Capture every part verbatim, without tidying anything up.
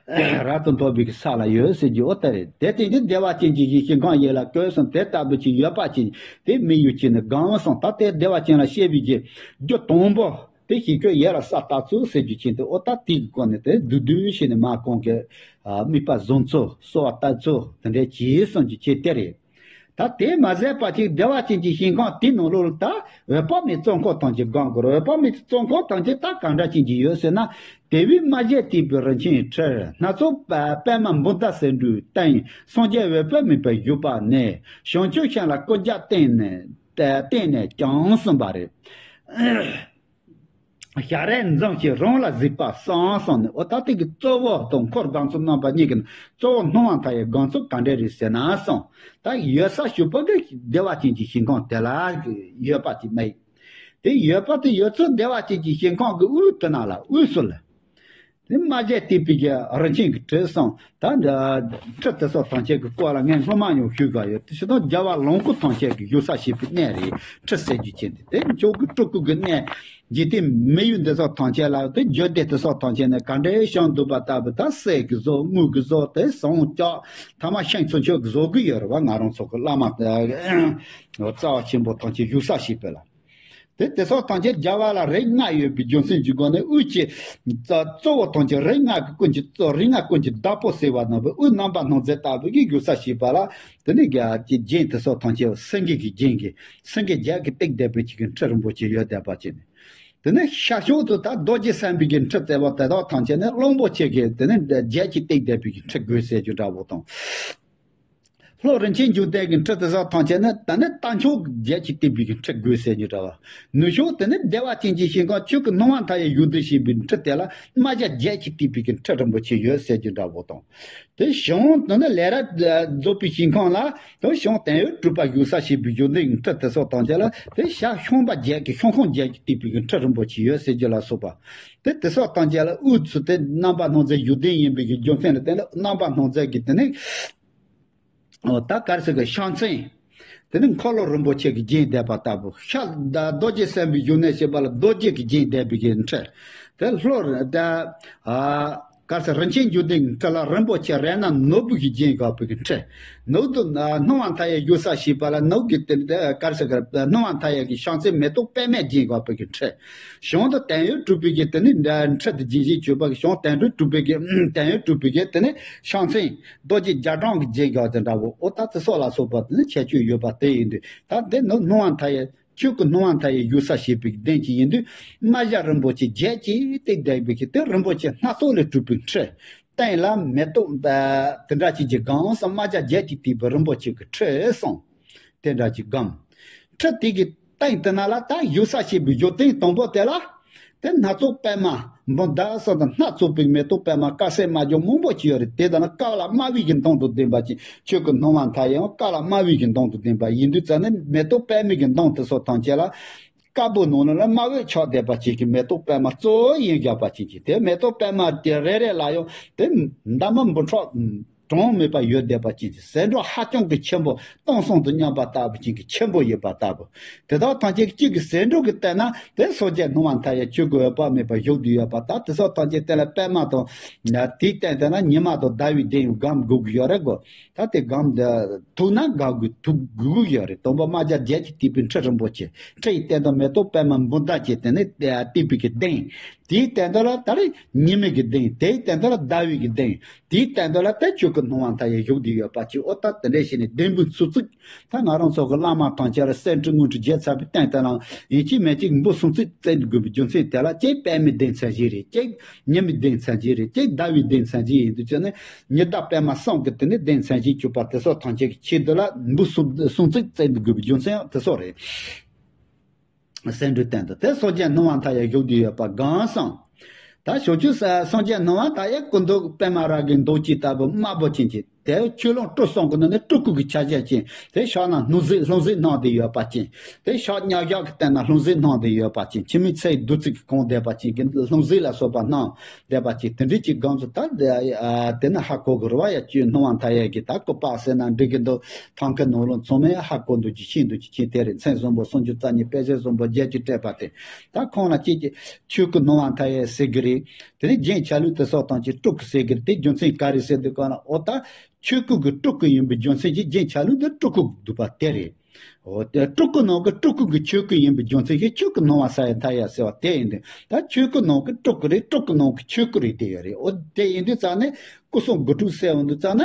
རབ་ཏུ་འཐོབ་པའི་ས་ལ་ཡོད་ཟེར་རྒྱུ་ཨོ་ད་རེད། དེ་སྟེང་དུ་བདེ་བ་ཅན་གྱི་ཞིང་ཁམས་ཡིད་ལ་བཀོད་གསུངས། དེ་ལྟ་བུ་ཅིག་ཡོད་པ་ཅིག་དེ་མི་ཡུལ་གྱི་ནི་གང་གསུངས། ད་དེ་བདེ་བ་ཅན་ལ་བཤད་པའི་གི་རྒྱུ་དང་པོ་དེ་ཞིག་ཁྱོད་ཡར་ལ་ས་ལྟ་ཚུལ་ཟེར་རྒྱུ་ཅན་དུ་ཨོ་ད་དེའི་སྐོར་ནས་དེ་བསྡུས་བསྡུས་བྱས་ནས་མ་གོང་གི་དམིགས་པ་བཟུང་ཚུལ་གསོལ་བ་བཏབ་ཚུལ་དེ་འདྲའི་གྱིས་གསུངས་རྒྱུ་ཅན་དེ་རེད། ད་དེ་མ་ཟད་པ་ཅིག་བདེ་བ་ཅན་གྱི་ཞིང་ཁམས་དེ་ནང་ལོགས་ལ་ད་འོད་དཔག་མེད་གཙོ་འཁོར་ཐམས་ཅད་སྒོམ་དགོས་རེད། འོད་དཔག་མེད་གཙོ་འཁོར་ཐམས་ཅད་ད་གང་འདྲ་ཅན་གྱི་ཡོད་ཟེར་ན། དེ་བས་མ་བྱས་བཏུས་པའི་རིན་ཆེན་ཁྲི། སྣ་ཚོགས་པད་མ་འབུམ་དང་སེ་འབྲས་སྟེང་། སངས་རྒྱས་འོད་དཔག་མེད་པའི་བཞུགས་པ་ནས། བྱང་ཆུབ་ཤིང་ལ་བསྐུལ་རྒྱ་བསྟན་ནས་བསྟན་ནས་ཀྱང་གསུངས་པ་རེད། ཞལ་རས་འཛུམ་ཞིག་རང་ལ་གཟིགས་པ་བསམ་གསུངས་ནས། འོ་ད་དེ་གི་གཙོ་བོ་དང་འཁོར་སྒོམ་ཚུལ་རྣམ་པ་གཉིས་ཀྱི་ནང་གཙོ་བོ་སྣང་བ་མཐའ་ཡས་སྒོམ་ཚུལ་ག་འདྲ་རེད་ཟེར་ན་གསུངས། ད་ཡོད་ས་ཞུ་བ་གི་བདེ་བ་ཅན་གྱི་ཞིང་ཁམས་དེ་ལ་ཡོད་པ་ཅིག་མེད། དེ་ཡོད་པ་དེ་ཡོད་ཚུལ་བདེ་བ་ཅན་གྱི་ཞིང་ཁམས་ཀྱི་དབུས་དེ་ན་ལ་དབུས་སུ་ལ། དེ་མ་བྱས་བཏུས་པའི་གི་རིན་ཆེན་གྱི་ཁྲི་གསུངས། ད་འདི་ཁྲི་དེ་སོགས་ཐམས་ཅད་ཀྱི་སྐོར་ལ་ངས་སྔོན་མ་ཡང་ཞུས་ག་ཡོད། དེ་ཕྱི་དང་རྒྱལ་བ་ལོངས་སྐུ་ཐམས་ཅད་ཀྱི་བཞུགས་ས་བྱེད་པའི་གནས་རེད། ཁྲི་ཟེར་རྒྱུ་ཅན་དེ་དེ་མཆོག་གི་སྤྲུལ་སྐུ་གི་གནས། འཇིག་རྟེན་མི་ཡུལ་འདི་སོགས་ཐམས་ཅད་ལ་དེ་རྒྱུད་སྡེ་དེ་སོགས་ཐམས་ཅད་ནས་ག་འདྲའི་བྱུང་འདུག་པ་ལྟ་བུ། ད་གསེར་གྱི་བཟོ་དངུལ་གྱི་བཟོ་དེ་ཟངས་ལྕགས་ཐ་མ་ཤིང་ཚུ་མཆོག་གི་བཟོ་གི་ཡོད་རེད་བ། ང་རང་ཚོ་གི་བླ་མ་རྩ་བ་ཆེན་པོ་ཐམས་ཅད་བཞུགས་ས་བྱེད་པ་ལ། དེ་དེ་སོགས་ཐམས་ཅད་རྒྱལ་བ་ལ་རིགས་ལྔ་ཡོད་པའི་རྒྱུ་མཚན་གྱི་སྒོ་ནས་དབུས་ཀྱི་གཙོ་བོ་ཐམས་ཅད་རིགས་ལྔ་གི་ཀུན་གྱི་གཙོ། རིགས་ལྔ་ཀུན་གྱི་བདག་པོ་ཟེར་བ་ནང་བའི་དབུས་རྣམ་པར་སྣང་མཛད་ལྟ་བུ་གི་བཞུགས་ས་བྱེད་པ་ལ། དེ་ནས་རྒྱལ་གྱི་རྒྱན་དེ་སོགས་ཐམས་ཅད་སེང་གེ་གི་རྒྱན་གྱི་སེང་གེ་བརྒྱད་ཀྱིས་བཏེགས་བསྡད་པའི་ཅིག་གི་ཁྲི་རིན་པོ་ཆེ་ཡོད་བསྡད་པ་ཅིག་ནས། དེ་ནས་ཤར་ཕྱོགས་སུ་ད་རྡོ་རྗེ་སེམས་དཔའི་གི་ཁྲི་ཟེར་བ་དེ་དག་ཐམས་ཅད་ནི་གླང་པོ་ཆེ་གི་དེ་ནས་བརྒྱད་ཀྱིས་བཏེགས་བསྡད་པའི་གི་ཁྲི་དགོས་ཟེར་རྒྱུ་འདྲ་བོ་དང་། ལྷོ་རིན་ཆེན་འབྱུང་ལྡན་གྱི་ཁྲི་དེ་སོགས་ཐམས་ཅད་ནི་ད་ནི་རྟ་མཆོག་བརྒྱད་ཀྱིས་བཏེགས་པའི་གི་ཁྲི་དགོས་ཟེར་རྒྱུ་འདྲ་བ། ནུབ་ཕྱོགས་དེ་ནི་བདེ་བ་ཅན་གྱི་ཞིང་ཁམས་ཆོས་ཀྱི་སྣང་བ་མཐའ་ཡས་བཞུགས་གདན་བྱེད་པའི་ཁྲི་དེ་ལ་རྨ་བྱ་བརྒྱད་ཀྱིས་བཏེགས་པའི་གི་ཁྲི་རིན་པོ་ཆེ་ཡོད་ཟེར་རྒྱུ་འདྲ་བོ་དང་། དེ་བྱང་དེ་ནི་ལས་རབ་རྫོགས་པའི་ཞིང་ཁམས་ལ་དེ་བྱང་དོན་ཡོད་གྲུབ་པ་བཞུགས་ས་བྱེད་པའི་བཞུགས་གདན་གྱི་ཁྲི་དེ་སོགས་ཐམས་ཅད་ལ་དེ་ཤར་ཤོང་པ་བརྒྱད་ཀྱིས་ཤོང་ཁུངས་བརྒྱད་ཀྱིས་བཏེགས་པའི་གི་ཁྲི་རིན་པོ་ཆེ་ཡོད་ཟེར་རྒྱུ་ལ་སོགས་པ། དེ་དེ་སོགས་ཐམས་ཅད་ལ་དབུས་སུ་དེ་རྣམ་པར་སྣང་མཛད་བཞུགས་གདན་ཡིན་པའི་གི་རྒྱུ་མཚན་ལ་བརྟེན་ནས་རྣམ་པར་སྣང་མཛད་ཀྱི་དེ་ནི། འོ་ད་ག་རེ་ཟེར་གི་ཕྱག་མཚན། དེ་ནི་འཁོར་ལོ་རིན་པོ་ཆེ་གིས་བརྒྱན་བསྡད་པ་ལྟ་བུ། ཤར་ད་རྡོ་རྗེ་སེམས་དཔའི་བཞུགས་གནས་ཞེས་པ་ལ་རྡོ་རྗེ་གིས་བརྒྱན་བསྡད་པའི་གི་ཁྲི། དེ་ལྷོར་ད་ཨ་ག་རེ་ཟེར་རིན་ཆེན་འབྱུང་ལྡན་གྱི་ཁྲི་ལ་རིན་པོ་ཆེ་རས་སྣ་ནོར་བུ་གིས་བརྒྱན་བཞག་པའི་གི་ཁྲི། ནོར་དུ་སྣང་བ་མཐའ་ཡས་བཞུགས་ས་ཞེས་པ་ལ་ནོར་གྱི་དེ་ག་རེ་ཟེར་གི་སྣང་བ་མཐའ་ཡས་ཀྱི་ཕྱག་མཚན་མེ་ཏོག་པདྨས་བརྒྱན་བཞག་པའི་གི་ཁྲི། བྱང་དུ་དོན་ཡོད་གྲུབ་པའི་གི་དེ་ནི་ཁྲི་དེ་རྒྱས་བཤད་བྱས་པ་གི་བྱང་དོན་ཡོད་གྲུབ་པའི་གི་དོན་ཡོད་གྲུབ་པའི་གི་དེ་ནི་ཕྱག་མཚན། རྡོ་རྗེ་རྒྱ་གྲམ་གྱིས་བརྒྱན་བཞག་དེ་འདྲ་བོ། ཨོ་ད་དེ་སོགས་ལ་སོགས་པ་དེ་ནི་ཁྱད་ཆོས་ཡོད་པ་དེ་ཡིན་དུས། ད་དེ་ནི་སྣང་བ་མཐའ་ཡས་ཆོས་ཀྱི་སྣང་བ་མཐའ་ཡས་བཞུགས་ས་བྱེད་པའི་གདན་གྱི་ཡིན་དུས། རྨ་བྱ་རིན་པོ་ཆེ་བརྒྱད་ཀྱིས་བཏེགས་བསྡད་པའི་གི་དེ་རིན་པོ་ཆེ་སྣ་ཚོགས་ལས་གྲུབ་པའི་ཁྲི། སྟེང་ལ་མེ་ཏོག་དེ་འདྲ་ཅིག་གིས་བསྒོམས་སོང་། རྨ་བྱ་བརྒྱད་ཀྱིས་བཏེགས་པའི་རིན་པོ་ཆེ་གི་ཁྲི་སོང་། དེ་འདྲ་ཅིག་བསྒོམས། ཁྲི་དེ་གི་སྟེང་དེ་ན་ལ་ད་བཞུགས་ས་བྱེད་པའི་བཞུགས་གདན་དང་པོ་དེ་ལ། དེ་སྣ་ཚོགས་པད་མ་འབུམ་དང་སོགས་དང་སྣ་ཚོགས་པའི་མེ་ཏོག་པད་མ་དཀར་སེར་དམར་ལྗང་མང་པོ་ཅིག་ཡོད་རེད། དེ་དག་ནི་དཀར་ལ་དམར་བའི་གི་མདོངས་དང་ལྡན་པ་ཅིག་ཆོས་ཀྱི་སྣང་བ་མཐའ་ཡས་དཀར་ལ་དམར་བའི་གི་མདོངས་དང་ལྡན་པ་ཡིན་དུས་ཙ་ནི་མེ་ཏོག་པད་མའི་གི་མདོངས་དེ་སོགས་ཐམས་ཅད་ལ། དཀར་པོ་ནང་ལ་དམར་པོས་ཆགས་བསྡད་པ་ཅིག་གི་མེ་ཏོག་པད་མ་གཙོ་བོ་ཡིན་བཞག་པ་ཅིག་གི་དེ་མེ་ཏོག་པད་མ་དེ་རེ་རེ་ལ་ཡང་དེ་འདབ་མ་འབུམ་ཕྲག་གྲངས་མེད་པ་ཡོད་བསྡད་པ་ཅིག་གི་ཟེའུ་འབྲུ་ཧ་ཅང་གི་ཆེན་པོ་སྟོང་གསུམ་དུ་མཉམ་པ་ལྟ་བུ་ཅིག་གི་ཆེན་པོ་ཡོད་པ་ལྟ་བུ། དེ་དག་ཐམས་ཅད་གཅིག་གི་ཟེའུ་འབྲུ་གི་སྟེང་ན་དེ་སངས་རྒྱས་སྣང་བ་མཐའ་ཡས་ཆོས་ཀྱི་འོད་དཔག་མེད་པ་བཞུགས་བསྡད་ཡོད་པ་དང་། དེ་སོགས་ཐམས་ཅད་སྟེང་ལ་པད་མ་དང་། དེའི་སྟེང་དེ་ན་ཉི་མ་དང་ཟླ་བའི་གདན་སྒོམ་དགོས་ཀྱི་ཡོད་རེད་གོ། ད་དེ་སྒོམ་ཐུབ་ན་སྒོམ་དགོས། ཐུབ་དགོས་ཀྱི་ཡོད་རེད། དང་པོ་རྨ་བྱ་བརྒྱད་ཀྱིས་བཏེགས་པའི་ཁྲི་རིན་པོ་ཆེ། ཁྲི་ཡི་སྟེང་དུ་མེ་ཏོག་པད་མ་འབུམ་ཕྲག་བརྒྱད་དེ་ནི་བཏེགས་པའི་གི་གདན། དེའི་སྟེང་དུ་ལ་ད་རེས་ཉི་མའི་གི་གདན། དེའི་སྟེང་དུ་ལ་ཟླ་བའི་གི་གདན། དེའི་སྟེང་དུ་ལ་ད་ཆོས་ཀྱི་སྣང་བ་མཐའ་ཡས་བཞུགས་བསྡད་ཡོད་པ་ཅིག་ཨོ་ད་དེ་འདྲ་བྱས་ནས་གདན་འབུམ་སུམ་བརྩེགས། ད་ང་རང་ཚོ་གི་བླ་མ་ཐམས་ཅད་ལ་གསེར་ཁྲི་དངུལ་ཁྲི་རྒྱས་ཚར་བའི་སྟེང་དེ་ལ་ཡིན་གཅིག་མིན་གཅིག་འབུམ་སུམ་བརྩེགས་བརྩེགས་དགོས་པའི་རྒྱུ་མཚན་དེ་ལ་གཅིག་པད་མའི་གདན་མཚན་གཞི་རེད། གཅིག་ཉི་མའི་གདན་མཚན་གཞི་རེད། གཅིག་ཟླ་བའི་གདན་མཚན་གཞི་ཡིན་དུས་ཙ་ནི། ཉི་ཟླ་པད་མ་གསུམ་གྱི་དེ་ནི་གདན་མཚན་གཞི་གྱུར་པ་དེ་སོགས་ཐམས་ཅད་ཀྱི་ཆེད་དུ་ལ་འབུམ་སུམ་སུམ་བརྩེགས་བརྩེགས་དགོས་པའི་རྒྱུ་མཚན་ཡང་དེ་སོགས་རེད། ཟེའུ་འབྲུའི་སྟེང་དུ་དེ་སངས་རྒྱས་སྣང་བ་མཐའ་ཡས་བཞུགས་བསྡད་ཡོད་པ་གང་གསུངས། ད་ཕྱོགས་བཅུའི་སངས་རྒྱས་སྣང་བ་མཐའ་ཡས་སྐུ་མདོག་པད་མ་རཱ་གའི་མདོག་ཅན་ལྟ་བུ་དམར་པོ་ཅན་གྱི་ དེ་ཆོས་ལོངས་སྤྲུལ་གསུམ་གྱི་ནང་ནས་སྤྲུལ་སྐུ་གི་ཆ་བྱད་ཅན། དེ་ཕྱག་ན་ལྷུང་བཟེད་ལྷུང་བཟེད་བསྣམས་ཏེ་ཡོད་པ་ཅན། དེ་ཕྱག་གཉའ་ཞགས་ཀྱི་སྟེང་ན་ལྷུང་བཟེད་བསྣམས་ཏེ་ཡོད་པ་ཅན། ཁྱིམ་མི་ཚེ་ཡི་བདུད་རྩི་གིས་གང་བསྡད་པ་ཅན་གྱི་ལྷུང་བཟེད་ལ་སོགས་པ་བསྣམས་བསྡད་པ་ཅན། དེ་འདྲའི་ཅིག་སྒང་ཚོ་ད་དེ་ནི་ཧ་གོ་གི་རེད་བ། ཡ་ཁྱོད་སྣང་བ་མཐའ་ཡས་ཀྱི་ད་སྐུ་པར་ཟེར་ན་འགྲིག་གི་འདུག་ཐང་ཁ་ནང་ལོགས་ཚང་མས་ཧ་གོ་འདུག་ཅི་ཤེས་འདུག་ཅི་ཤེས་དེ་རེད། མཚན་བཟང་པོ་སུམ་ཅུ་རྩ་གཉིས། དཔེ་བྱད་བཟང་པོ་བརྒྱད་ཅུ་སྤྲས་པ་དེ། ད་ཁོང་ལ་ཅིག་ཅིག་ཆོས་སྐུ་སྣང་བ་མཐའ་ཡས་ཟེར་གི་རེད། དེ་ནས་རྒྱན་ཆ་ལུགས་དེ་སོགས་དང་ཅིག་སྤྲུལ་སྐུ་ཟེར་གི་རེད། དེ་རྒྱུ་མཚན་ག་རེ་ཟེར་འདུག་ག་ན། འོ་ད་ཆོས་སྐུ་གི་སྤྲུལ་སྐུ་ཡིན་པའི་རྒྱུ་མཚན་གྱིས་རྒྱན་ཆ་ལུགས་དེ་སྤྲུལ་སྐུ་འདུག་པ་དེ་རེད། འོ་དེ་སྤྲུལ་སྐུ་ནང་གི་སྤྲུལ་སྐུ་གི་ཆོས་སྐུ་ཡིན་པའི་རྒྱུ་མཚན་གྱིས་ཆོས་སྐུ་སྣང་བ་མཐའ་ཡས་ཟེར་བ་དེ་ཡིན་དུས། ད་ཆོས་སྐུ་ནང་གི་སྤྲུལ་སྐུ་རེད། སྤྲུལ་སྐུ་ནང་གི་ཆོས་སྐུ་རེད། དེ་ཡོད་རེད། འོ་དེ་ཡིན་དུས་ཙང་ནས་སྐུ་གསུམ་དགུ་ཕྲུགས་ཟེར་འོང་དུས་ཙང་ན།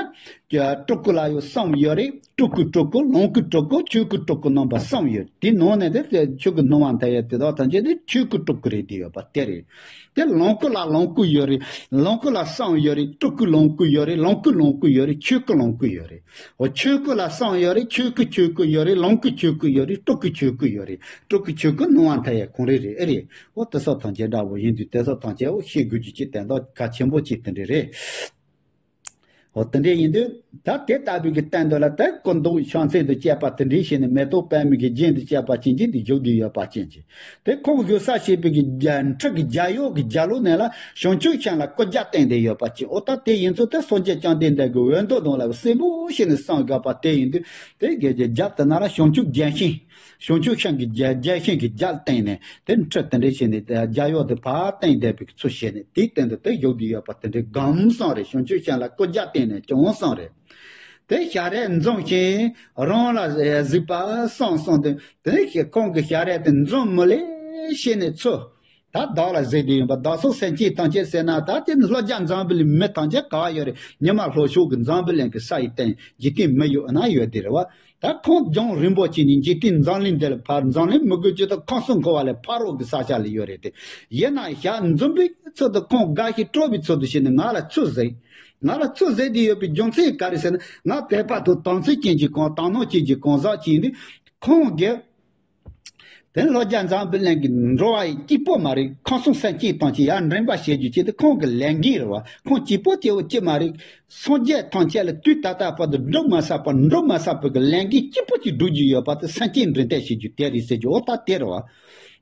སྤྲུལ་སྐུ་ལ་ཡང་གསུམ་ཡོད་རེད། སྤྲུལ་སྐུའི་སྤྲུལ་སྐུ། ལོངས་སྐུའི་སྤྲུལ་སྐུ། ཆོས་སྐུའི་སྤྲུལ་སྐུ་རྣམ་པ་གསུམ་ཡོད། དེའི་ནང་ནས་དེ་ཆོས་སྐུ་སྣང་བ་མཐའ་ཡས་དེ་དག་ཐམས་ཅད་དེ་ཆོས་སྐུའི་སྤྲུལ་སྐུ་རེད། དེ་ཡོད་པ་དེ་རེད། དེ་ལོངས་སྐུ་ལ་ལོངས་སྐུ་ཡོད་རེད། ལོངས་སྐུ་ལ་གསུམ་ཡོད་རེད། སྤྲུལ་སྐུའི་ལོངས་སྐུ་ཡོད་རེད། ལོངས་སྐུའི་ལོངས་སྐུ་ཡོད་རེད། ཆོས་སྐུའི་ལོངས་སྐུ་ཡོད་རེད། འོ་ཆོས་སྐུ་ལ་གསུམ་ཡོད་རེད། ཆོས་སྐུའི་ཆོས་སྐུ་ཡོད་རེད། ལོངས་སྐུའི་ཆོས་སྐུ་ཡོད་རེད། སྤྲུལ་སྐུའི་ཆོས་སྐུ་ཡོད་རེད། སྤྲུལ་སྐུའི་ཆོས་སྐུ་སྣང་བ་མཐའ་ཡས་ཁོང་རང་རེད། ཨེ་རེད། འོ་དེ་སོགས་ཐམས་ཅད་འདྲ་བོ་ཡིན་དུས་དེ་སོགས་ཐམས་ཅད་འོ་ཤེས་དགོས་རྒྱུ་ཅིག་དོན་དག་གལ་ཆེན་པོ་ཅིག་དེ་འདྲ་རེད། འོ་དེ་འདྲ་ཡིན་དུས་ད་དེ་ལྟ་བུའི་གི་སྟེང་དུ་ལ་དེ་སྐུ་མདོག་ཕྱག་མཚན་དང་བཅས་པ་དེ་འདྲ་བྱས་ནས། མེ་ཏོག་པདྨ་གི་རྒྱན་དང་བཅས་པ་ཅན་གྱིས་འདི་བཞུགས་བསྡད་ཡོད་པ་ཅན་གྱི། དེ་ཁོང་བཞུགས་ས་བྱས་པའི་གི་རྒྱ་ཁྲི་གི་རྒྱལ་ཡོག་གི་རྒྱབ་ལོགས་ནས་ལ་བྱང་ཆུབ་ཤིང་ལ་སྐུ་རྒྱབ་བསྟན་བསྡད་ཡོད་པ་ཅན། འོ་ད་དེ་ཡིན་ཚུལ་དེ་སངས་རྒྱས་བཅོམ་ལྡན་འདས་ཀྱི་འོད་མདོ་ནང་ལ་གསལ་པོ་བྱས་ནས་གསུངས་ཡོད་པ་དེ་ཡིན་དུས། དེ་གི་རྒྱབ་དེ་ན་ལ་བྱང་ཆུབ་རྒྱལ་ཤིང་། བྱང་ཆུབ་ཤིང་གི་རྒྱ་རྒྱལ་ཤིང་གི་རྒྱབ་བསྟན་ནས་དེ་ཁྲི་དེ་འདྲ་བྱས་ནས་རྒྱལ་ཡོག་དེ་ཕར་བསྟན་བསྡད་པའི་ཚུལ་བྱས་ནས། དེའི་སྟེང་དུ་དེ་བཞུགས་བསྡད་ཡོད་པ་དེ་འདྲའི་སྒང་གསུམ་རེད། བྱང་ཆུབ་ཤིང་ལ་སྐུ་རྒྱབ་བསྟན་ནས་ཀྱང་གསུམ་རེད། དེ་ཞལ་རས་འཛུམ་ཞིང་རང་ལ་གཟིགས་པ་གསུམ་གསུམ་དེ། དེ་ནས་ཁོང་གི་ཞལ་རས་དེ་འཛུམ་མུ་ལེ་བྱས་ནས་ཚུར་ད་བདག་ལ་གཟིགས་བསྡད་ཡིན་པ། བདག་སོགས་སེམས་ཅན་ཐམས་ཅད་ཟེར་ན། ད་དེ་ལྷོ་རྒྱ་འཛམ་བུ་གླིང་མི་ཐམས་ཅད་ག་པར་ཡོད་རེད། ཉི་མ་ལྷོ་ཕྱོགས་ཀྱི་འཛམ་བུ་གླིང་གི་ས་ཡི་སྟེང་འཇིག་རྟེན་མི་ཡོད་ན་ཡོད་དེ་རེད་བ། ད་ཁོང་ལྗོངས་རིན་པོ་ཆེ་ནི་འཇིག་རྟེན་འཛམ་གླིང་འདི་ལ་ཕར། འཛམ་གླིང་མི་དགོས་ཀྱི་ད་ཁམས་གསུམ་འཁོར་བ་ལས་ཕ་རོལ་གྱི་ས་ཆ་ལ་ཡོད་རེད་དེ། ཡིན་ན་ཞག་འཛུམ་པའི་ཚུལ་དུ་ཁོང་དགའ་ཞིང་སྤྲོ་བའི་ཚུལ་དུ་བྱས་ནས་ང་ལ་ཚུར་གཟིགས། ང་ལ་ཚུར་གཟིགས་བསྡད་ཡོད་པའི་རྒྱུ་མཚན་ག་རེ་ཟེར་ན། ང་དད་པ་དང་དམ་ཚིག་ཅན་གྱི་གང་དག་སྣང་ཅན་གྱི་གང་ཟག་ཅིག་ཡིན་དུས། ཁོང་གིས་དེ་ལྷོ་རྒྱ་འཛམ་བུ་གླིང་གི་འགྲོ་བ་ཡི་གཅིག་པོ་མ་རེད། ཁམས་གསུམ་སེམས་ཅན་ཐམས་ཅད་ཡར་འདྲེན་པ་བྱེད་རྒྱུ་ཅིག་དེ་ཁོང་གི་ལས་འགན་རེད་བ། ཁོང་གཅིག་པོ་སྐྱེ་བོ་གཅིག་མ་རེད། སངས་རྒྱས་ཐམས་ཅད་ལ་དུས་ད་ལྟ་བར་དུ་འགྲུབ་མ་ཚར་བ། འགྲུབ་མ་ཚར་བའི་གི་ལས་འགན་གཅིག་པོ་གཅིག་སྒྲུབ་རྒྱུ་ཡོད་པ་དེ་སེམས་ཅན་འདྲེན་ཐབས་བྱེད་རྒྱུ་དེ་རེད་ཟེར་རྒྱུ། འོ་ད་དེ་རེད་བ།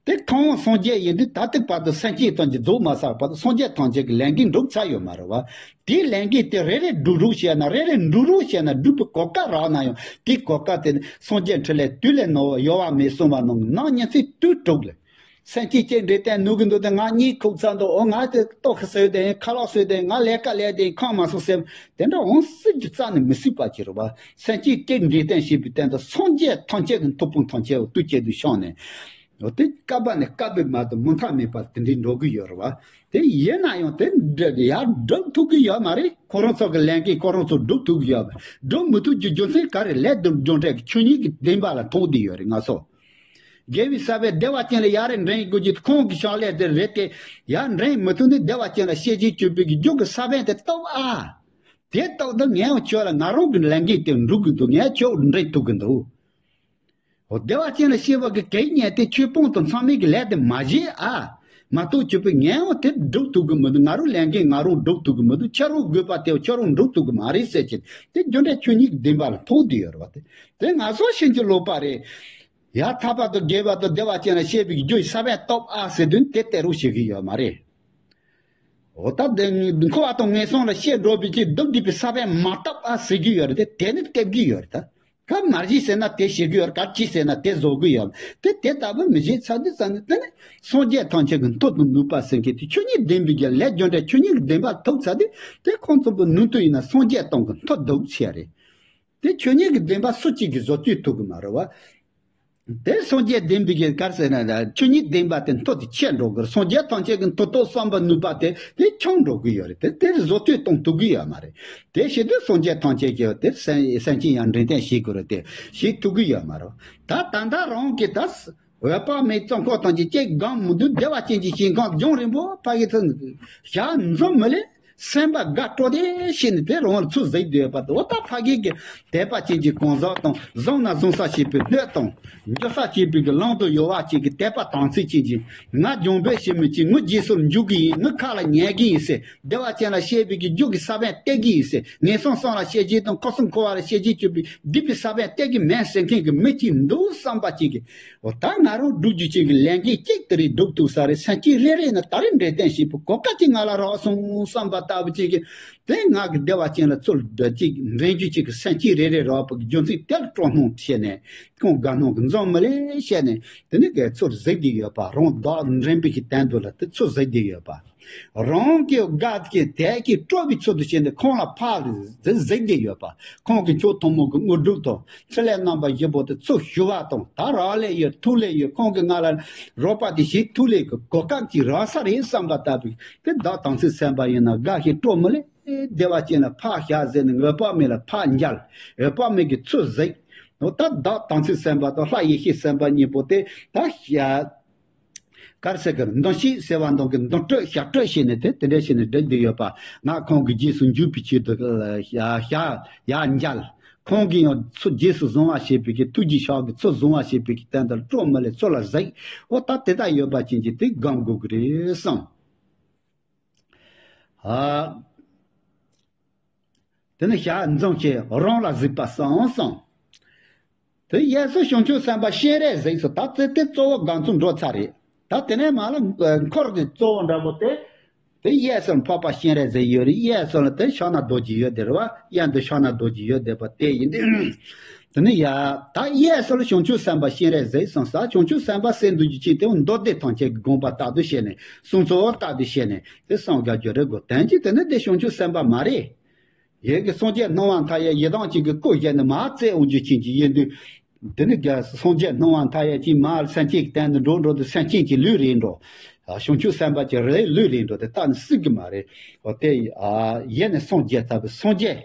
དེ་ཁོང་སངས་རྒྱས་ཡིན་དུས་ད་ལྟའི་བར་དུ་སེམས་ཅན་ཐམས་ཅད་རྫོགས་མ་ཚར་བར་དུ་སངས་རྒྱས་ཐམས་ཅད་ཀྱི་ལས་འགན་འགྲུབ་ཚར་ཡོད་མ་རེད་བ། དེའི་ལས་འགན་དེ་རེ་རེ་སྒྲུབ་རོགས་བྱས་ན། རེ་རེ་འགྲུབ་རོགས་བྱས་ན། སྒྲུབ་པའི་གོ་སྐབས་རག་ན་ཡང་དེའི་གོ་སྐབས་དེ་ནི་སངས་རྒྱས་འཕྲིན་ལས་དུས་ལས་ནོར་བ་གཡོ་བ་མེད་གསུངས་པ་ནང་གི་ནང་ཉིན་མཚན་དུས་དྲུག་ལ། སེམས་ཅན་གཅིག་འདྲེན་ཐབས་ནུས་ཀྱི་འདུག་སྟེ། ང་གཉིད་ཁུག་ཚར་འདུག་འོ་ང་དེ་ལྟོ་ཁ་ཟོས་ཏེ་ཡིན། ཁ་ལག་ཟོས་ཏེ་ཡིན། ང་ལས་ཀ་ལས་ཏེ་ཡིན། ཁམས་མ་སོང་ཟེར། དེ་འདྲ་འོང་སྲིད་ཀྱི་རྩ་ནས་མི་སྲིད་པ་ཅིག་རེད་བ། སེམས་ཅན་གཅིག་འདྲེན་ཐབས་བྱེད་པའི་སྟེང་དུ་སངས་རྒྱས་ཐམས་ཅད་ཀྱི་མཐུ་དཔུང་ཐམས་ཅད་དུས་གཅིག་ཏུ་བྱུང་ནས། འོ་དེ་བསྐལ་པ་ནས་བསྐལ་པའི་བར་དུ་མུ་མཐའ་མེད་པར་དེ་འདྲའི་འགྲོ་གི་ཡོད་རེད་བ། དེ་ཡིན་ན་ཡང་དེ་འདྲ་ཡར་སྒྲུབ་ཐུབ་ཀྱི་ཡོད་མ་རེད། ཁོ་རང་ཚོ་གི་ལས་འགན་ཁོ་རང་ཚོ་སྒྲུབ་ཐུབ་ཀྱི་ཡོད་མ་རེད། སྒྲུབ་མི་ཐུབ་ཀྱི་རྒྱུ་མཚན་ག་རེ། ལས་དང་རྒྱུ་འབྲས་ཀྱི་ཆོས་ཉིད་ཀྱི་བདེན་པ་ལ་ཐོགས་བསྡད་ཡོད་རེད། ང་ཚོ་དགེ་བའི་ས་བོན་བདེ་བ་ཅན་ལ་ཡར་འདྲེན་དགོས་ཀྱི་ཁོང་གི་ཕྱག་ལས་དེ་རེད་དེ། ཡར་འདྲེན་མི་ཐུབ་ནས་བདེ་བ་ཅན་ལ་ཤེས་བྱའི་སྤྱོད་པའི་གི་རྒྱུ་གི་ས་བོན་དེ་སྟོབས་ཨ། དེ་སྟོབས་དེ་ངས་ཡང་ཁྱོད་ལ་ང་རང་གི་ལས་འགན་དེ་འགྲུབ་ཀྱི་འདུག་ངས་ཁྱོད་འདྲེན་ཐུབ་ཀྱི་འདུག་འོ་བདེ་བ་ཅན་ལ་སྐྱེ་བ་གི་གད་སྙིགས་དེ་ཆོས་སྤོང་དང་ཚང་མའི་གི་ལས་དེ་མ་བྱེད་ཨ། མ་གཏོགས་ཆོས་པའི་ངས་འོ་དེ་སྒྲུབ་ཐུབ་གི་མི་འདུག་ང་རང་ལས་འགན་ང་རང་སྒྲུབ་ཐུབ་གི་མི་འདུག་ཁྱོད་རང་དགོས་པ་དེ་ཁྱོད་རང་སྒྲུབ་ཐུབ་གི་མ་རེད་ཟེར་ཅིག་དེ་རྒྱུ་འབྲས་ཆོས་ཉིད་ཀྱི་བདེན་པ་ལ་ཐོགས་བསྡད་ཡོད་རེད་བ། དེ་དེ་ང་ཚོ་ཕྱིན་ཅི་ལོག་པ་རེད། ཡར་ཐར་པ་དང་དགེ་བ་དང་བདེ་བ་ཅན་ལ་སྐྱེ་བའི་རྒྱུ་ཡི་ས་བོན་སྟོབས་ཨ་ཟེར་དུས་དེ་སྟེར་རོགས་བྱེད་གི་ཡོད་མ་རེད། འོ་ད་དེ་འཁོར་བ་དང་ངན་སོང་ལ་སྐྱེ་འགྲོ་བའི་ཆེད་སྡུག་བསྡུས་པའི་ས་བོན་མ་སྟོབས་ཨ་ཟེར་གི་ཡོད་རེད་དེ། དེ་ནི་སྟེར་གི་ཡོད་རེད་ད། ག་མ་བྱེད་ཟེར་ན་དེ་བྱེད་ཀྱི་ཡོད། ག་བྱེད་ཟེར་ན་དེ་བཟོ་གི་ཡོད། དེ་དེ་ལྟ་བུ་མི་བྱེད་ཚར་དུས་ཙམ་ནས་དེ་ནི་སངས་རྒྱས་ཐམས་ཅད་ཀྱི་མཐུ་དང་ནུས་པ་ཟེར་མཁན་དེ་ཆོས་ཉིད་བདེན་པའི་རྒྱ་ལས་རྒྱུ་འབྲས་ཆོས་ཉིད་ཀྱི་བདེན་པ་ཐོབ་ཚར་དུས་དེ་ཁོང་ཚོ་པོ་ནུས་མཐུ་ཡིན་ན་སངས་རྒྱས་སྟོང་གི་མཐུ་ཐོབ་ཆེ་རེད། དེ་ཆོས་ཉིད་ཀྱི་བདེན་པ་སུ་གཅིག་གིས་བཟོ་བཅོས་ཐུབ་གི་མ་རེད་བ། དེ་སངས་རྒྱས་བདེན་པའི་རྒྱ་གར་ཟེར་ན་ཆོས་ཉིད་བདེན་པ་དེ་མཐུ་དེ་ཆེ་འགྲོ་གི་རེད། སངས་རྒྱས་ཐམས་ཅད་ཀྱི་མཐུ་སྟོབས་བསམ་པ་ནུས་པ་དེ་དེ་ཆུང་འགྲོ་གི་ཡོད་རེད། དེ་དེ་བཟོ་བཅོས་གཏོང་ཐུབ་གི་ཡོད་མ་རེད། དེ་བྱེད་དུས་སངས་རྒྱས་ཐམས་ཅད་ཀྱིས་དེ་སེམས་སེམས་ཅན་ཡང་འདྲེན་ཐབས་བྱེད་དགོས་རེད་དེ། བྱེད་ཐུབ་གི་ཡོད་མ་རེད། ད་ད་ལྟ་རང་གི་ད་འོད་དཔག་མེད་ཙོང་ཁ་ཐམས་ཅད་ཅེས་སྒང་མི་འདུག་བདེ་བ་ཅན་གྱི་ཞིང་ཁམས་ལྗོངས་རིན་པོ་ཕ་གི་ཐོན་ཞག་འཛུམ་མི་ལེ། སེམས་པ་དགའ་སྤྲོ་དེ་བྱས་ནས་དེ་རང་ལ་ཚུར་གཟིགས་བསྡད་ཡོད་པ་དེ། འོ་ད་ཕ་གི་གི་དད་པ་ཅན་གྱི་གང་ཟག་དང་། བཟང་ན་བཟང་ས་བྱེད་པའི་སྣོད་དང་། འགྱུར་ས་བྱེད་པའི་གི་ལམ་དུ་ཡོད་པ་ཅན་གྱི་དད་པ་དམ་ཚིག་ཅན་གྱི། ང་སྦྱོང་འབད་བྱེད་མི་ཅིག་ངའི་རྗེས་སུ་འཇུག་གི་ཡིན། ངའི་ཁ་ལ་ཉན་གི་ཡིན་ཟེར། བདེ་བ་ཅན་ལ་བཤད་པའི་གི་རྒྱུ་གི་ས་བོན་གཏད་ཀྱི་ཡིན་ཟེར། ངན་སོང་གསུམ་ལ་བཤད་རྗེས་དང་། འཁོར་གསུམ་འཁོར་བ་ལ་བཤད་རྗེས་གཅོད་པའི་སྡིག་པའི་ས་བོན་གཏད་ཀྱི་མེད་ཟེར་མཁན་གྱི་མི་ཅིག་འདུག་བསམ་པ་ཅན་གྱི། འོ་ད་ང་རང་སྒྲུབ་རྒྱུ་ཅན་གྱི་ལས་འགན་གཅིག་དེ་རེད། སྒྲུབ་ཐུབ་ས་རེད། སེམས་ཅན་རེ་རེ་ནི་ད་རེས་འབྲས་ལྡན་བྱེད་པའི་གོ་སྐབས་ཅིག་ང་ལ་རག་སོང་བསམ་པ་ལྟ་བུ་ཅིག་གིས། དེ་ང་གི་བདེ་བ་ཅན་ལ་ཚུར་འདྲ་ཅིག་འདྲེན་རྒྱུ་ཅིག་གི་སེམས་ཅན་རེ་རེ་རག་པའི་རྒྱུ་མཚན་དེ་ལ་སྤྲོ་སྣང་བྱས་ནས། ཁོང་དགའ་སྣང་གི་འཛུམ་མི་ལེ་བྱས་ནས། དེ་ནི་གས་ཚུར་གཟིགས་བསྡད་ཡོད་པ། རང་བདག་འདྲེན་པའི་གི་དོན་དུ་ལ་དེ་ཚུར་གཟིགས་བསྡད་ཡོད་པ། རང་གི་དགའ་གི་དད་ཀྱི་སྤྲོ་བའི་ཚུལ་དུ་བྱས་ནས་ཁོང་ལ་ཕར་གཟིགས་བསྡད་ཡོད་པ། ཁོང་གི་མཆོག་ཐུན་མོང་གི་དངོས་གྲུབ་དང་ཕྲིན་ལས་རྣམ་པ་བཞི་པོ་དེ་ཚུར་ཞུ་བ་དང་། ད་རག་ལས་ཡོད། ཐུགས་ལས་ཡོད། ཁོང་གིས་ང་ལ་རོགས་པ་དེ་བྱེད་ཐུབ་ལས་ཀྱི་གོ་སྐབས་ཅིག་རག་ས་རེད་བསམ་པ་ལྟ་བུའི། དེ་བདག་དམ་ཚིག་སེམས་པ་ཡིན་ན་དགའ་ཞིང་སྤྲོ་མི་ལེ། བདེ་བ་ཅན་ལ་ཕར་བཞག་ཟེར་ནས་འོད་དཔག་མེད་ལ་ཕར་མཇལ། འོད་དཔག་མེད་ཀྱིས་ཚུར་གཟིགས། འོ་ད་བདག་དམ་ཚིག་སེམས་པ་དང་ལྷ་ཡེ་ཤེས་སེམས་དཔའ་གཉིས་པོ་དེ་ད་ཞག་གར་ཟེར་གི་འདོན་ཤེས་ཟེར་བ་འདོན་གི་འདོན་སྤྲོད་ཞག་སྤྲོད་བྱས་ནས་དེ་དེ་འདྲ་བྱས་ནས་བསྒྲིགས་བསྡད་ཡོད་པ། ང་ཁོང་གི་རྗེས་སུ་འཇུག་པའི་ཆེད་དུ་ཡ་ཡ་ཡ་མཇལ། ཁོང་གིས་ཡང་ཚུར་རྗེས་སུ་བཟུང་བ་བྱེད་པའི་གི་ཐུགས་རྗེ་ཕྱག་གིས་ཚུར་བཟུང་བ་བྱེད་པའི་གི་དོན་དུ་སྤྲོ་མི་ལེ་ཚུར་ལ་གཟིགས། འོ་ད་དེ་ལྟར་ཡོད་པ་ཅན་གྱི་དེ་སྒོམ་དགོས་གི་རེད་བསམ། ཨ། དེ་ནི་ཞག་འཛོམས་བྱས་རང་ལ་གཟིགས་པ་སོང་སོང་། དེ་གཡས་སུ་བྱང་ཆུབ་སེམས་དཔའ་སྤྱན་རས་གཟིགས་སོ། ད་དེ་དེ་གཙོ་བོ་སྒང་ཚུགས་འགྲོ་ཚར་རེད། ད་དེ་ནས་མར་ལ་འཁོར་གྱི་གཙོ་བོ་འདྲ་པོ་དེ། དེ་གཡས་སུ་འཕགས་པ་སྤྱན་རས་གཟིགས་ཡོད་རེད། གཡས་སུ་ལ་དེ་ཕྱག་ན་རྡོ་རྗེ་ཡོད་དེ་རེད་བ། གཡོན་དུ་ཕྱག་ན་རྡོ་རྗེ་ཡོད་བསྡད་པ་དེ་ཡིན་ཏེ། དེ་ནི་ཡ། ད་གཡས་སུ་ལ་བྱང་ཆུབ་སེམས་དཔའ་སྤྱན་རས་གཟིགས་སོང་ས། བྱང་ཆུབ་སེམས་དཔའ་སེམས་འདུལ་རྒྱུ་ཅན་དེ་མདོ་སྡེ་ཐམས་ཅད་ཀྱི་དགོངས་པ་རྟག་ཏུ་བཤད་ནས། གསུང་ཚུལ་རྟག་ཏུ་བཤད་ནས། དེ་སངས་རྒྱས་རྒྱུ་རེད་གོ། དོན་གྱིས་དེ་ནི་དེ་བྱང་ཆུབ་སེམས་དཔའ་མ་རེད། ཡིད་ཀྱི་སངས་རྒྱས་སྣང་བ་མཐའ་ཡས་ཡི་དམ་ཅན་གྱི་སྐུ་བཞེངས་ནས་མར་རྩེ་དབང་རྒྱུ་ཅན་གྱི་ཡིན་དུས། དེ་ནི་རྒྱལ་སངས་རྒྱས་སྣང་བ་མཐའ་ཡས་ཀྱིས་མར་སེམས་ཅན་གྱི་སྟེང་དུ་འགྲོ་འགྲོ་དུས་སེམས་ཅན་གྱི་ལུས་རེད་འགྲོ། བྱང་ཆུབ་སེམས་དཔའ་གྱི་རེད་ལུས་རེད་འགྲོ་དེ་རྟག་ནི་སྲིད་ཀྱི་མ་རེད། འོ་དེ་ཡིད་ནི་སངས་རྒྱས་ཐབས་སངས་རྒྱས།